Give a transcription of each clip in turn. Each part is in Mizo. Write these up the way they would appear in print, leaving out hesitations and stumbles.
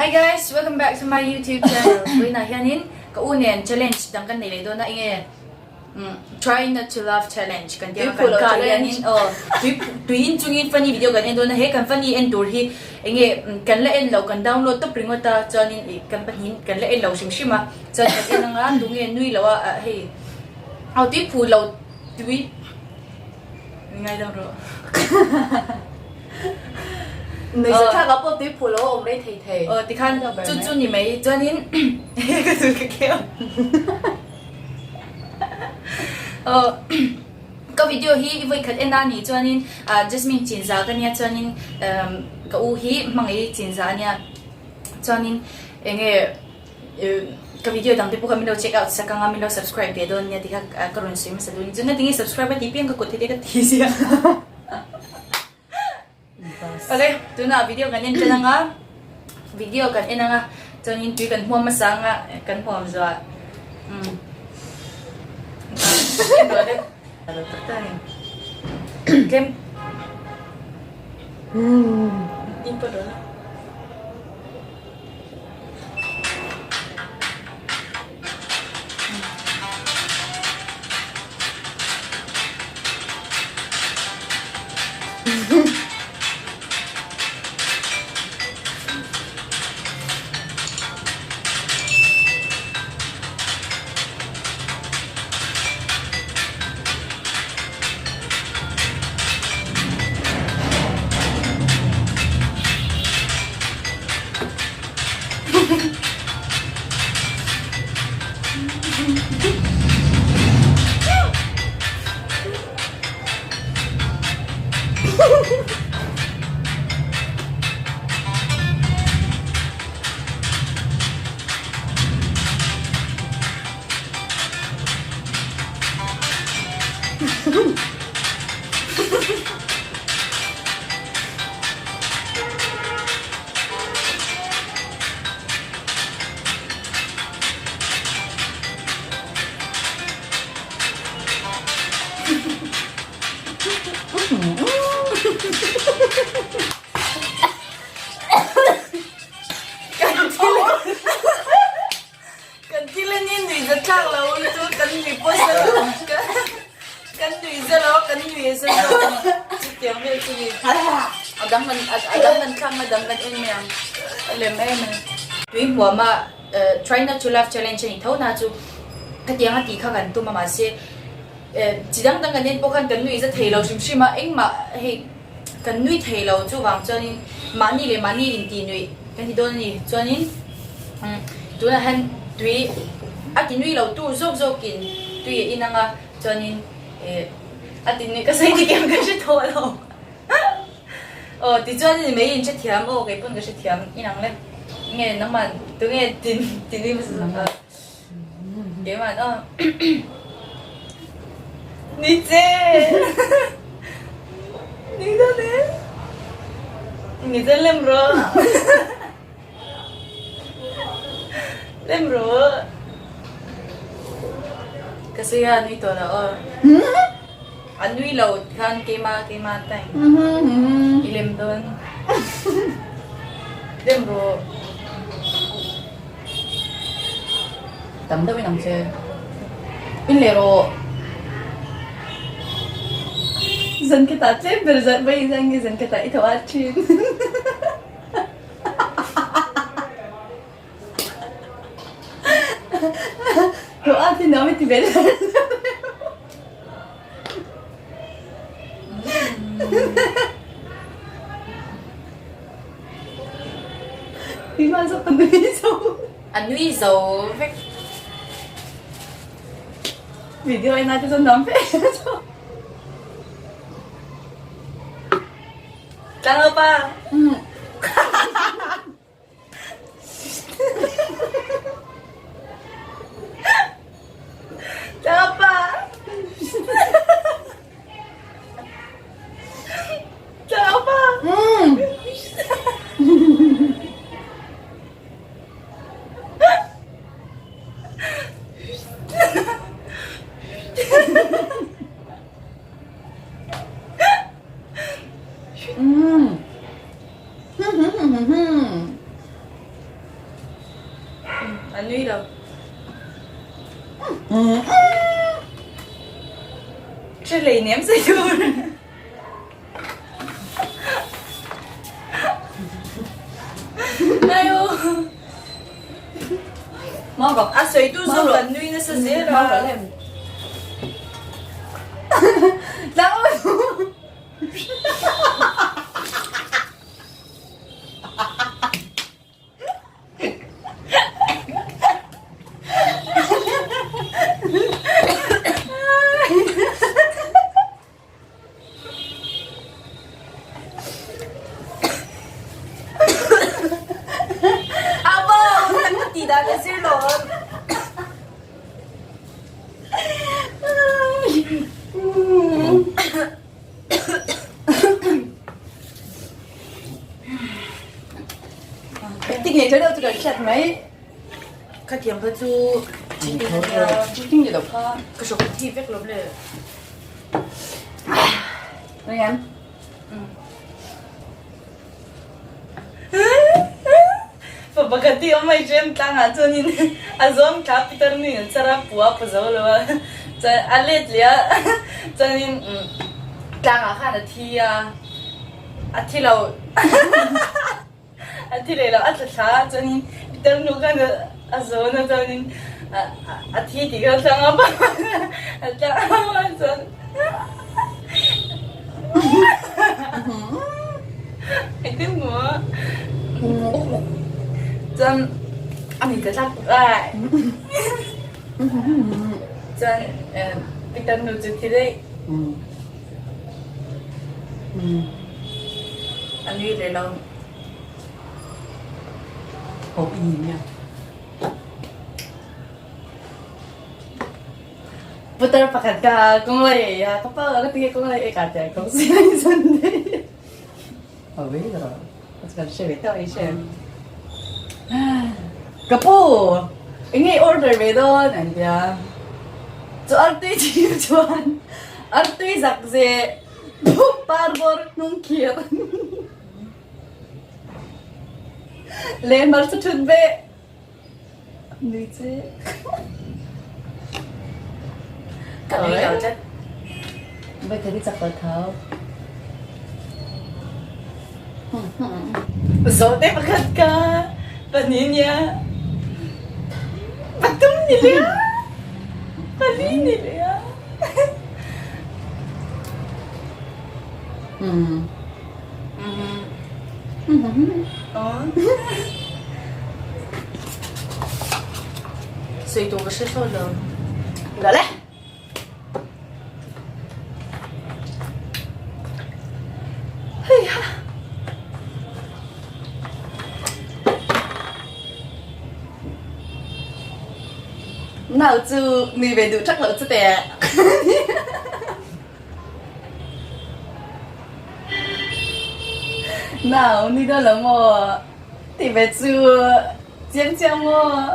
Hi guys, welcome back to my YouTube channel. Vawiinah hianin ka u nen challenge dang kan nei leh dawn a, enge try not to laugh challenge kan tia kan kah hianin aw tui tui in chungin funny video kan en dawn a, he kan funny en tur hi enge kan la en lo kan download tawp ringawt a chuanin ih kan pahnih kan la en lo hrim hrim a chuan kan en anga tunge nui lo a hei aw tui phu lo tui Ngai deuh rawh. Nui sa thlak ah pawh tui phu lo a awm rei thei thei. Aw tikhan chu chu ni mai chuanin ka zul ka keu. Aw ka video hi i vawikhat en a nih chuanin Jasmine Chinza ka nia chuanin ka u hi hmangaih Chinza a nia chuanin enge Ka video dang te pawh kha min lo check out sak anga min lo subscribe ve dawn nia tih kha ka rawn sawi hmasa duh a ni. Chuan engtin nge subscribe a tih piang ka kut hi te ka ti zia. Ok, tunah video kan en tan anga video kan en anga chuanin tui kan hmuam hmasa anga kan hmuam zuah umm tlem in pawh dawn a. Kan thil a ni nui za thlak lo chu kan nui pawh sa lo kan nui za lo kan nui za lo chutiang vel chu ni a dang kan a dang kan thlang a dang kan en mai ang a lem em a ni. Tui hmuam a try not to laugh challenge a ni tho na chu khatiang a tih kha kan tum a mahse chi dang dang kan en pawh khan kan nui za thei lo hrim hrim a engmah hei kan nui thei lo chuvang chuanin mahni leh mahni intih nuih kan ti dawn a ni chuanin tunah hian tui a ti nui lo tur zawk zawkin tui a in anga chuanin ih a ti nui ka sawi dik em ka hre tawh lo aw tichuan ni mai in hrethiam aw kei pawn ka hrethiam inang le nge nangman tunge ti ti nui hmasa zawk a keimah aw ni che ni dawn e ni che lem rawh lem rawh ka sawi a nui tawh lo aw a nui lo khan keimah keimah time i lem dawn lem rawh. Tam deuh in ang che. In leh rawh. Zan ka tah tlem ber zan vawiin zan nge zan ka tah i tho a thin. Tho a thin nuam i ti ve lo. Keimah zawk ka nui zo. A nui zo vek. Video en lai te chuan nuam fe chu. Tlang lo pa. Tlang lo pa. Tlang lo pa. A nui lo. Hre hlei nem sawi tur. Ayo. A sawi tu zawk kan nui nasa zel a. Ti dan a zir lo. Ti nge deuh chu kan hriat mai. Khatiang kha chu chicken ania. Chicken ni lo kha. Ka hrawk thi vek lo le. Rian. Pa pakhat hi awm mai ṭem tlangah chuanin a zawm thla Peter nuin an char a, pu a pu zo lo a, chuan a let leh a, chuanin tlangah khan a thi a, a thi lo a thi leh lo a tla thla a, chuanin Peter nu khan a zawn a chuanin a thi tih kha a thlang a, a tlang a chuan. Engtin maw? Chuan a mi ka tlak lai. Chuan Peter nu chu thi daih. A nui leh lo. Putar pakhat ka kawng lai ei a, ka pa ka tinge kawng lai ei ka tia kawng si lai Sunday. Awi lo, kan hre ve tawh i hre. Ka pu, eng nge order ve dawn an tia. Chu artui chhim chuan artui zak ze par bawr hnung khir. Le hmarcha thut ve. Nui che. Ka nui lo tlat. Vai thei chak lo thau. Zawhte pakhat ka pahnih nia. Pathum ni leh a. Pali ni leh a. Sawi tur ka hre thlawt lo. Ga le. Hei ha. Nau chu nui ve duh thak loh chu teh. Nau ni dawn lo maw? Ti ve chu chiang chiang maw?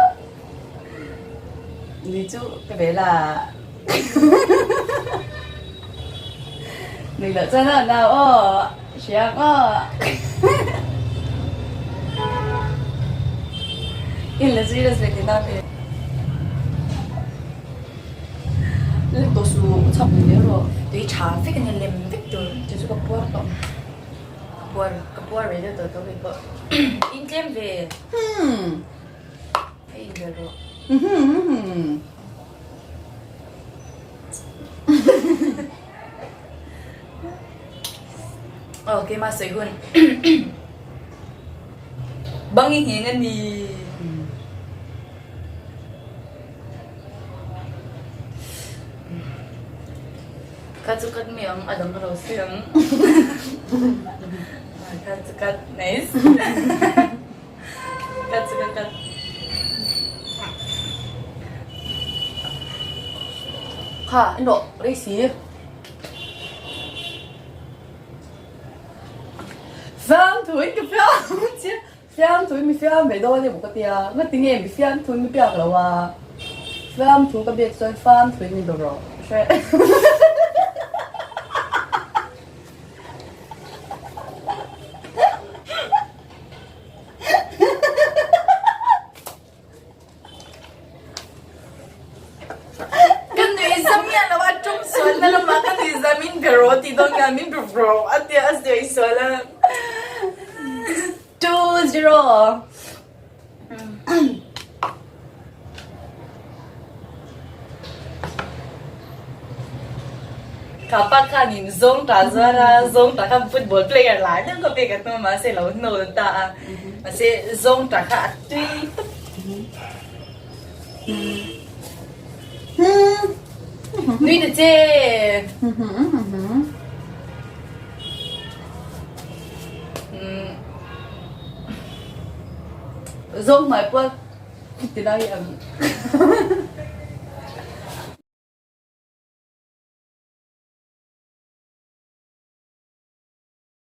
Ni chu ka ve la. Ni loh chuan aw nau aw, hriang aw. In la serious ve tihna mi? Lem tawh suh, u chhak ni zel rawh. Tui tha vek a ni, lem vek tur. Chu chu ka puar tawh. Ka puar, ka puar ve deuh tawh tawh kei pawh. In tlem ve. Hmm. Hei in ve rawh. Hmm. Aw keimah sawi hun. Bang i ngheng a ni. Ka chu cut mai ang, a dang ka lo sawi ang. Ka chu cut, nice. Ka chu ka cut. Kha, en rawh, rei si. Fiamthuin ka fiam chiah. Fiamthu mi fiam ve dawn emaw ka tia, ngati nge mi fiamthu mi piak lo a, fiamthu ka biak chuan fiamthu in mi be rawh hre. a min be rawh a tia a sawi sual a. 2-0. Kha pa khanin zawng ta zuar a, zawng ta khan football player lai deuh kha pek a tum a mahse lo hnawl ta a, mahse zawng ta kha a tui tawp. Nui ta che. Zawng hmai pual ti lai ang.